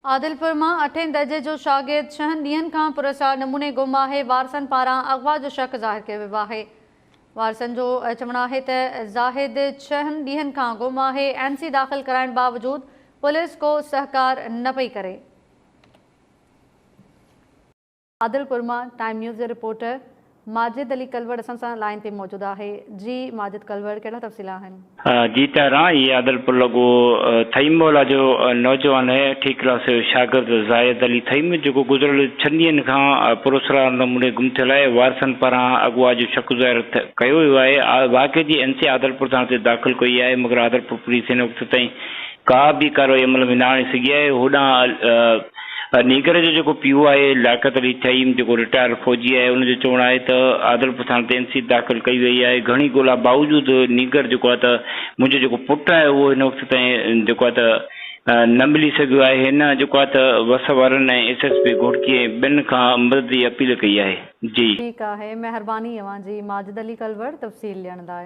عادلپور مان اٺين درجي جو شاگرد ڇهن ڏينهن کان پراسرار نموني گم آهي، وارثن پاران اغوا جو شڪ ظاهر ڪيو ويو آهي. وارثن جو چوڻ آهي ته زاهد ڇهن ڏينهن کان گم آهي، اين سي داخل ڪرائڻ باوجود پوليس ڪو سهڪار نه پئي ڪري. عادلپور مان ٽائيم نيوز جي رپورٽر ماجد علي ڪلوڙ اسان سان لائين تي موجود آهي. جي ماجد ڪلوڙ ڪهڙا تفصيل آهن؟ جي طاهرا، هي عادلپور لڳو ٿهيم مولا جو نوجوان آهي، اٺين ڪلاس جو شاگرد زاهد علي ٿهيم جيڪو گذريل ڇهن ڏينهن کان پراسرار نموني گم ٿيل آهي، وارثن پاران اغوا جو شڪ ظاهر ڪيو ويو آهي، واقعي جي اين سي عادلپور ٿاڻي تي داخل ڪئي آهي مگر عادلپور پوليس هن وقت تائين ڪا به ڪارروائي عمل ۾ نه آڻي سگهي آهي، هوڏانهن نينگر جو جيڪو پيء آهي لياقت علي ٿهيم جيڪو رٽائر فوجي آهي ان جو چوڻ آهي ته عادلپور ٿاڻي تي اين سي داخل ڪئي وئي آهي گهڻي ڳولا باوجود نينگر جيڪو آهي ته منهنجو جيڪو پٽ آهي اهو هن وقت تائين جيڪو آهي ته نه ملي سگهيو آهي هن جيڪو آهي ته وس وارن ۽ ايس ايس پي گهوٽڪي ۽ ٻين کان مدد جي اپيل ڪئي آهي جي. ٺيڪ آهي مهرباني اوهان جي ماجد علي ڪلوڙ تفصيل ڏيڻ لاء.